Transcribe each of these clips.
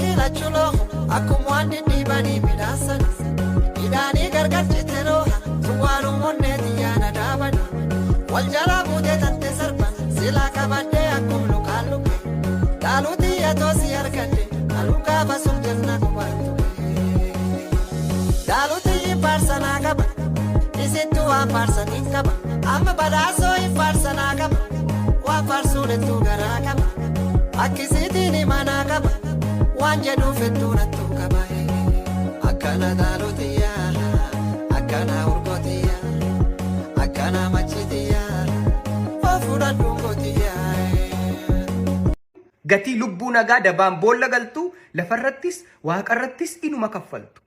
Harki lachuu loohu akkuma waan dhidhiibanii midhaasan. Hidhaanii gargar cite looha tuwwaan onnee xiyyaana dhaaban. Wal jalaa buutee tante sarban silaa qabadhee akkuma lukaan lukke. Dhaaluu xiyyatoo si argadhe haluu gaafa sun jenna qubattu. Dhaaluu xiyyi faarsanaa qaba isittu waan faarsaniin qaba. Amma badhaasoo hin faarsanaa qaba waan faarsuun hedduu garaa qaba. Akkisiitiin himanaa qaba waan jedhuuf hedduu nattuu qaba. Akkana dhaaluu xiyyaa akkana urgoo xiyyaa akkana machi xiyyaa of fudhadhuun koo xiyyaa. Gatii lubbuu nagaa dabaan boolla galtu, lafarrattis waaqarrattis inuma kaffaltu.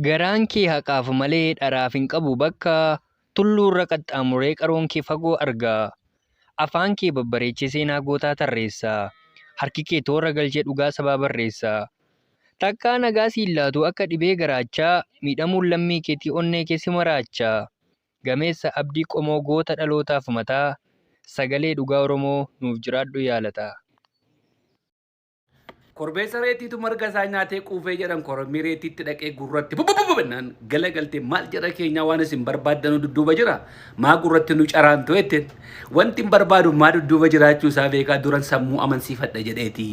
Garaan kee haqaaf malee dharaaf hin qabu bakka, tulluurra qaxxaamuree qaroon kee fagoo arga. Afaan kee babbareechee seenaa gootaa tarreessa. Harki kee toora galchee dhugaa sabaa barreessa. Takkaa nagaa siin laatu akka dhibee garaachaa, miidhamuun lammii keetii onnee kee si maraacha. Gameessa abdii qomoo goota dhalootaaf mataa, sagalee dhugaa Oromoo nuuf jiraadhu yaa Lataa. Korbeessa reettiitu marga isaa nyaatee quufee jedhan korommii reettiitti dhaqee gurratti bubbubbubbu jennaan galagaltee maal jedha keenyaa waan isin barbaaddanu dudduuba jira maa gurratti nu caraantu jetteen wanti hin barbaadu maa dudduuba jiraachuu isaa beekaa duran sammuu amansiifadha jedheeti.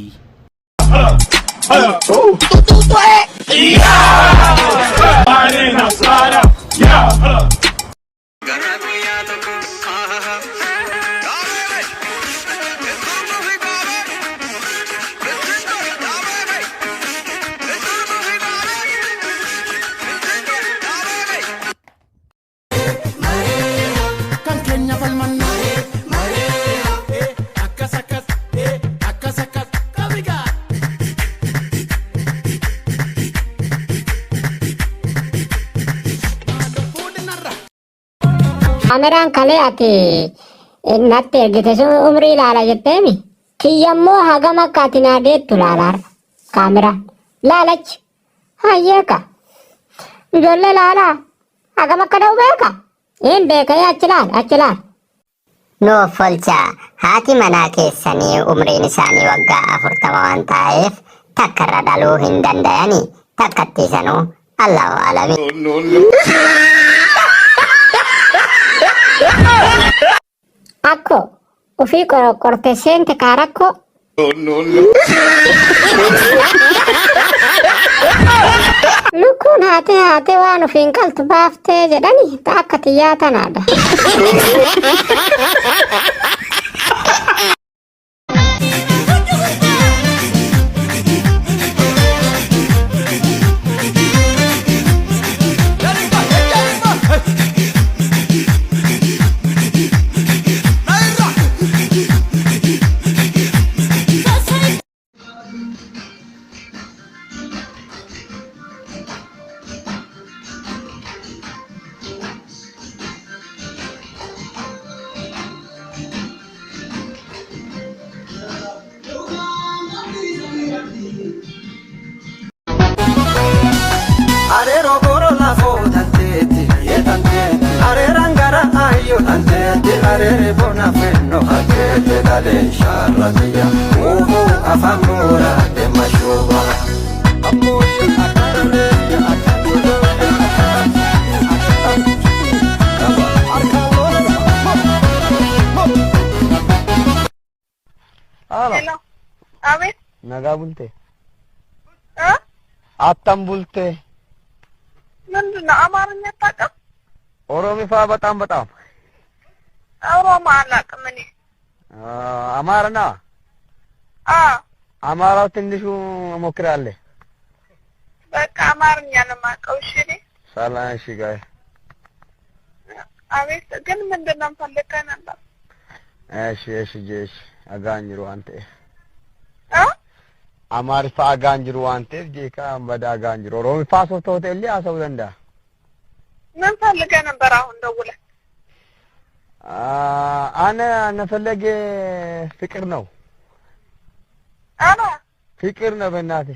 Kan keenya falmanna. Akkas akkas akkas akkas qabigaa. Kaameraan kalee ati natti ergite sun umrii ilaala jetteemi. Kiyyammoo hagam akka ati naa deettu ilaalaarra. Kaameraan. Laalachi. Hayyeeka. Ijoollee laalaa. Hagam akka da'u beeka. Hin beeka achi laal achi laal. Nu offolchaa, haati manaa keessanii umriin isaanii waggaa 40 waan taa'eef takka irra dhaluu hin dandayani, takkattii sanuu Allahu alami. Akko ufii qoroqqorte seente kaa rakkoo. Lukkuun haatee haatee waan ofiin qaltu baaftee jedhani ta akka tiyyaa tanaadha. Areeroo gooroo lafoo tanteetti tanteetti areeraan gara ayyoo tanteetti areeree bona fenno hakeete dhalee shaarratiya uufuu afaan moora deema shuuba. Haala. Hello. Abeet. Nagaa bulte. እ? Attam bulte. ምንድን ነው አማርኛ አታውቅም? Oromifaa በጣም በጣም ኦሮሞ አላውቅም እኔ። አማርና አዎ አማራው ትንሹ እሞክራለሁ። በቃ አማርኛ ነው የማውቀው። እሺ እኔ ሰላም እሺ ጋይ አቤት። ግን ምንድን ነው የምፈልገው ነበር? እሺ እሺ ጄሽ አጋንጅሩ አንተ እ? አማሪፋ አጋንጅሩ አንተ ጄካ በዳ አጋንጅሩ ኦሮሚፋ ሶፍተ ሆቴል አሰው ዘንዳ ምን ፈልገህ ነበር አሁን ደውለህ? አነ ነፈለገ ፍቅር ነው ኧረ ፍቅር ነው በእናቴ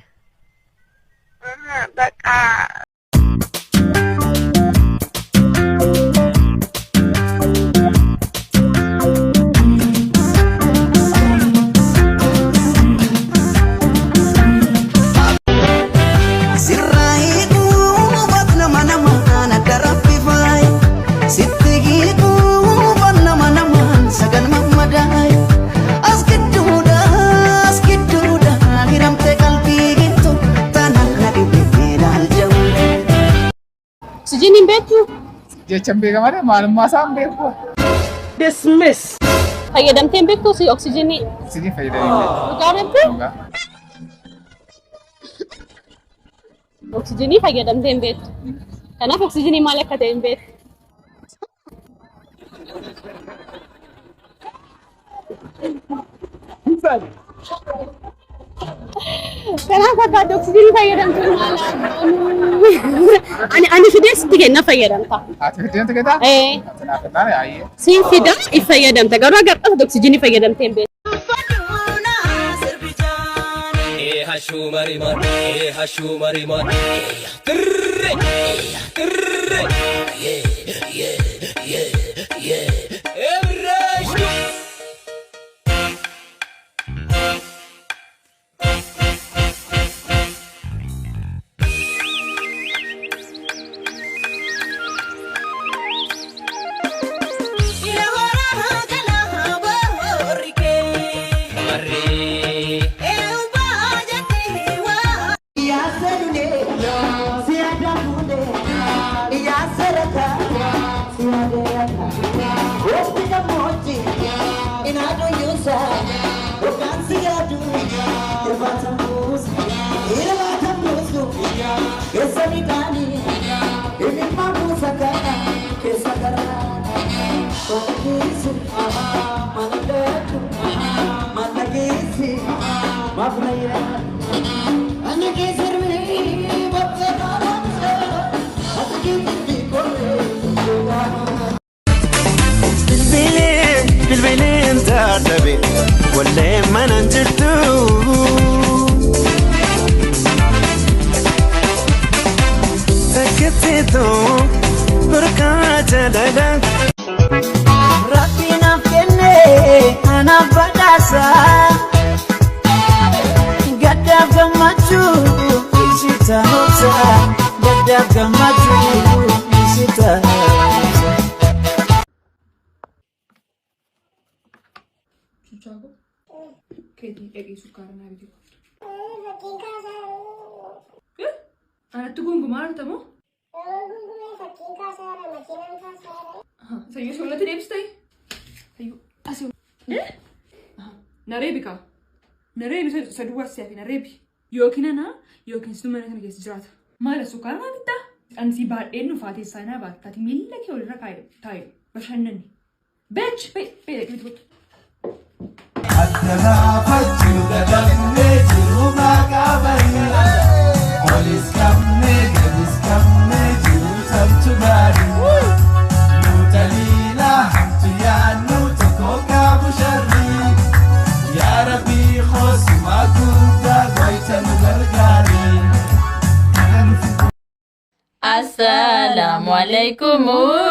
እህ፣ በቃ Oksijiinii hin beektu? Jecha hin beeka malee maalummaa isaa hin beeku. Dismiss. Fayyadamtee hin beektu si oksijiinii? Oksijiinii fayyadamee hin beeku. Dhugaa beektu? Dhugaa. Oksijiinii fayyadamtee hin beektu. Kanaaf oksijiinii maal akka ta'e hin beektu. Kanaaf akka ati oksijiinii fayyadamtu maal goonu? Ani fidee sitti kenna fayyadamta. Ati fiddee natti kennitaa? Ee. Ati naaf kennaa ayyee. Siin fida if fayyadamta garuu agarra ati oksijiinii fayyadamtee hin beektu. Bilbileen bilbileen taatabe wallee mana jirtu. Takkatteetu burqaa jaalala. Rabbi naaf kenne anaaf badhaasa. Gaddaaf gammachuu ishii obsa. Gaddaaf gammachuu ishii obsa. Chuchaako keetii dhaqii sukkaara naa biti kottu. Fakkiin kaasaa. Anatti gungumaa jirta moo? Gungumee fakkiin kaasaa jira makiinaan kaasaa jira. Sayyoo shoolatti deebistee? Sayyoo asii. Na reebi kaa. Na reebi isa duwwaa si hafe na reebi. Yookiin ana yookiin situ mana kana keessa jiraata. Maala sukkaara naa bittaa? Ani si baadheen dhufaa teessaa naa baattaati miilla kee walirra kaa'e bashannani. Beech bee bee dhaqii biti kottu. Addanaa dadhabnee jiru maqaa bareeda. Olis qabnee gadis qabnee jiru sabtu gaarii. Nu taliila hamtu yaannu tokko qabu sharrii. Yaa Rabbii hoosuma guddaa goyta nu gargaari. Assalamu alaikum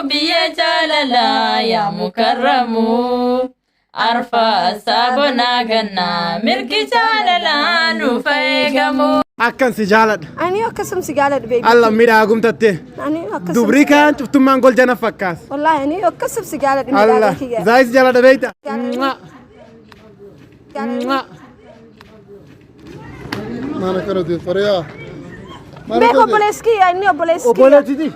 biyya jaalala yaa mukarramu. Arfa sabona ganna mirgi jaalala nuuf eegamu. Akkan si jaaladha. Ani akkasum si jaaladha baby. Alla miidhagumtatte. Ani akkasum. Dubrii kaan cuftummaan golja na fakkaas. Wallahi ani akkasum si jaaladha Alla miidhagaa kiyya. zaayis jaaladha beeyta. Jaaladha. Maal akkana ta'e fariyaa. Beek obboleessi kiyya inni obboleessi kiyya. Obboleettiti.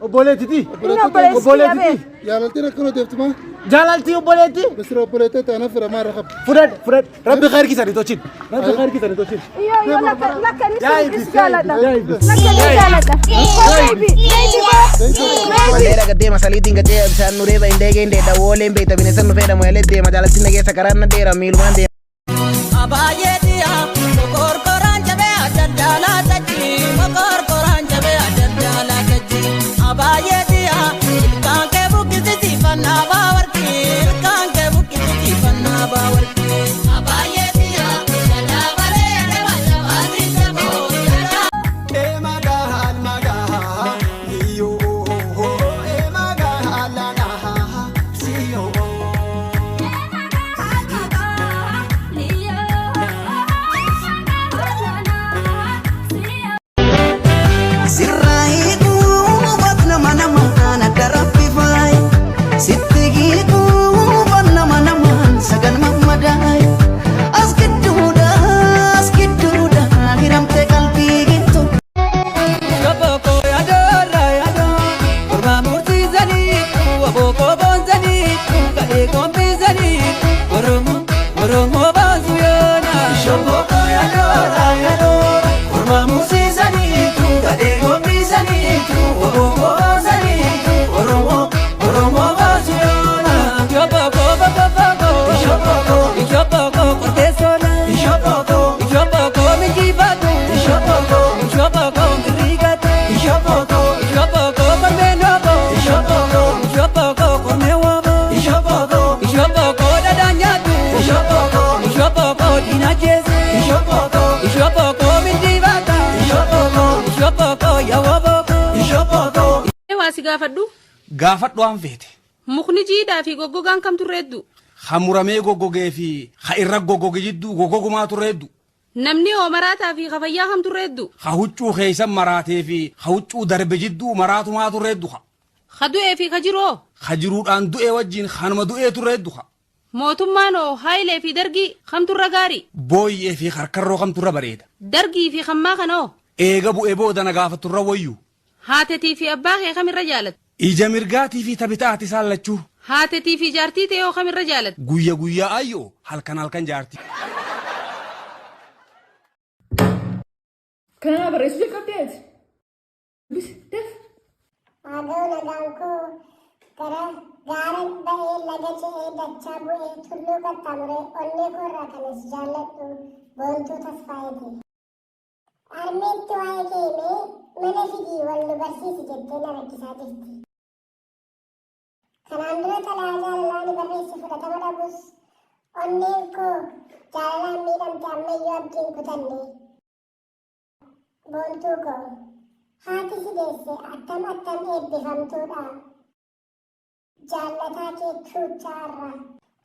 Obboleettiti. Inni obboleessi kiyya beek. Jaalaltiin akkana ta'eeftu maa? Jaalaltii obboleetti. Bisira obboleettee ta'an fira maa irra qabdi. Fudhadh fudhadh. Rabbi khayr kisanii tochin. Rabbi khayr kisanii tochin. Iyo iyo lakka lakka inni Yaa si Iblis, jaaladha. yaa Iblis. Lakka inni jaaladha. Oh baby baby go. Baby. Bandeera gaddee masaliitiin gaddee bishaan nuree bahin deegee hin deedha wooleen beekta bineensa nu fedha moyalee deema jaalattiin nageessa karaan na dheera miilumaan deema. Abaayeetiya mokorkoraan jabee adda tajji mokorkoraan jabee adda tajji abaayeetiya ilkaan kee buqqisisi fannaa baawarki ilkaan kee buqqisisi fannaa baawarki. Abaayeetiya jalaa balee adeema jabaati jaboo jalaa. Emagaa magaa liyoo emagaa lanaa siyoo. gaafadhu? Gaafadhu waan feete. Mukni jiidhaa fi goggogaan kamtu irra hedduu? Ka muramee goggogee fi ka irra goggoge jidduu goggogumaatu irra hedduu. Namni hoo maraataa fi ka fayyaa kamtu irra hedduu? Ka huccuu keeysan maraatee fi ka huccuu darbe jidduu maraatumaatu irra heddu ka. Ka du'ee fi ka jiru hoo? Ka jiruudhaan du'e wajjiin kanuma du'eetu irra heddu ka. Mootummaan hoo Haayilee fi Dargii kamtu irra gaarii? Booyyee fi karkarroo kamtu irra bareeda? Dargii fi kammaa kana hoo? Eega bu'e booda na gaafattu irra wayyu. Haatetii fi abbaa kee kam irra jaalatta? Ija mirgaatii fi ta bita'aati isaan lachuu. Haatetii fi jaartii tee hoo kam irra jaalatta? Guyya guyyaa ayyoo, halkan halkan jaartii. Kana naa barreessuu jalqabdee ati? Dubbisi daf. Haadhoo nagaan koo gara gaara ba'ee laga ce'ee dachaa bu'ee tulluu qaxxaamuree onnee koo irraa kanan si jaalladhu Boontuu Tasfaayeeti. Harmeetti waa'ee kee himee mana fidii wal nu barsiisi jettee na rakkisaa jirti. Kanaan dura xalayaa jaalalaa ani barreesse fudhatama dhabus onneen koo jaalalaan miidhamte ammayyuu abdii hin kutanne. Boontuu koo, haati si deesse attam attam eebbifamtuudha. Jaallataa kee Tuuchaa irraa.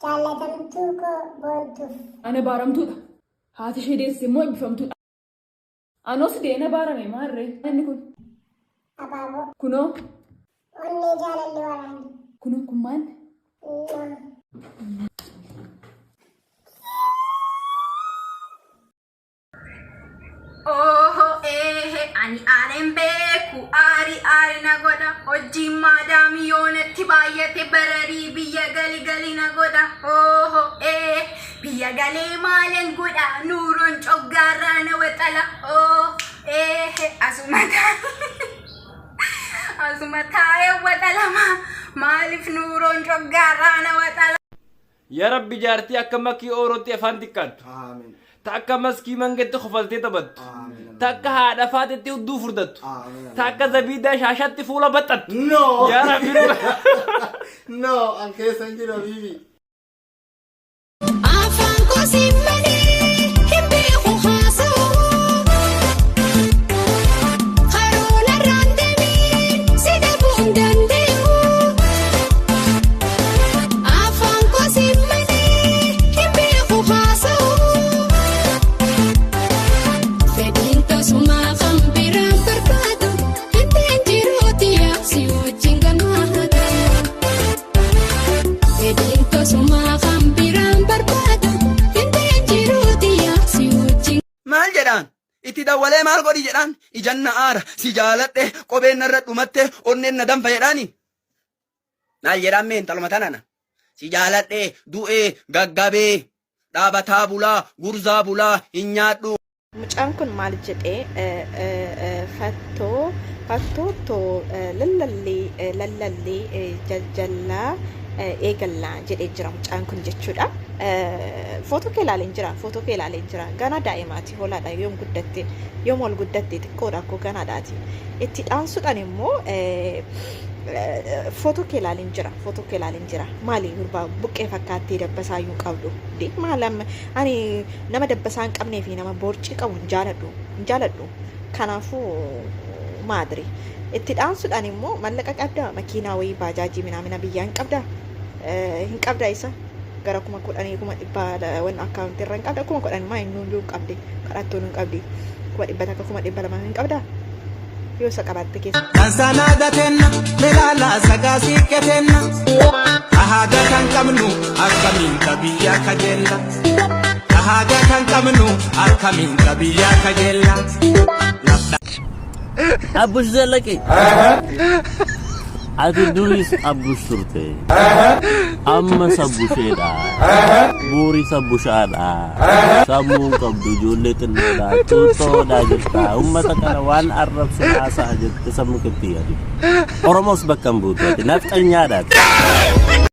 Jaallatamtuu koo Boontuuf. Ana baaramtuudha. Haati ishee deesse immoo eebbifamtuudha. Anoo si deena baarame maarree inni kun. Abaaboo. Kunoo. Onnee jaalalli waraane. Kunoo kun maal? Mwah. Oho eehe ani aareen beeku aari aari na godha hojiin maadaamii yoo natti baay'ate bararii biyya gali gali na godha oho ee biyya galee maalan godha nuuroon coggaarraa na waxala oo eehe asuma asuma taa'ee waxalama maaliif nuuroon coggaarraa na waxala. Ya Rabbi jaartii akka makii oorootti afaan xiqqaattu. Ta akka maskii mangetti kofaltee taphattu. Ta akka haadha faatetti hudduu furdattu. Ta akka zabiidaa shaashaatti fuula baxxattu. No. Ya Rabbi No, an keessa hin jiru habiibi. Afaan koo malee hin beeku haasa'u. Karoora irraan deemeen si dhabuu hin danda'u. Afaan koo malee hin beeku haasa'u. Fedhiin tasumaa kan biraan barbaadu hinteen jiruuti yaabsi wajjin gammaadu. Fedhiin tasumaa kan biraan barbaadu hinteen jiruuti yaabsi wajjin. Maal jedhaan? Itti dawwalee maal godhi jedhaan? Ijan na aara, si jaaladhe, qobeen narra dhumatte, onneen na danfa jedhaani? Maal jedhaan mee intaluma tanana? Si jaaladhe, du'e, gaggabee, dhaabataa bulaa, gurzaa bulaa, hin nyaadhu. Mucaan kun maal jedhee fattoo fattoo too lallallee lallallee jajjallaa eegallaa jedhee jira mucaan kun jechuudha. Footoo kee ilaaleen jira footoo kee ilaaleen jira ganaa daa'imaati hoolaadha yoom guddatte yoom ol guddatte xiqqoodha akkoo ganaadhaati. Itti dhaansuudhaan immoo Footoo kee ilaalin jira footoo kee ilaalin jira maali gurbaa buqqee fakkaattee dabbasaa iyyuu hin qabdu de maal amma ani nama dabbasaa hin qabnee fi nama boorcii qabu hin jaaladhu hin jaaladhu kanaafuu maadri itti dhaansuudhaan immoo mallaqa qabda makiinaa wayii baajaajii minaamina biyyaa hin qabda hin qabda isa gara 10,000 100,000 wanna akkaawuntii irra hin qabda 10,000 maa inni hin qabde kadhattuun hin qabdi 100,000 200,000 hin qabda yoo isa qabaatte keessa. Dansanaa gatenna melaala sagaa siiqqetenna Ahaaga kan qabnu akkamiin qabiyya kajeella Ahaaga kan qabnu akkamiin qabiyya kajeella Abbush Zallaqee. Ati duris abbush turte. Ammas abbusheedha. Buuris abbushaadha. Sammuun qabdu ijoollee xinnoodha. Tuuttoodha jirta. Uummata kana waan arrabsu haasa'a jette sammuu keetti yaadu. Oromoos bakka hin buutu ati. Nafxanyaadha ati.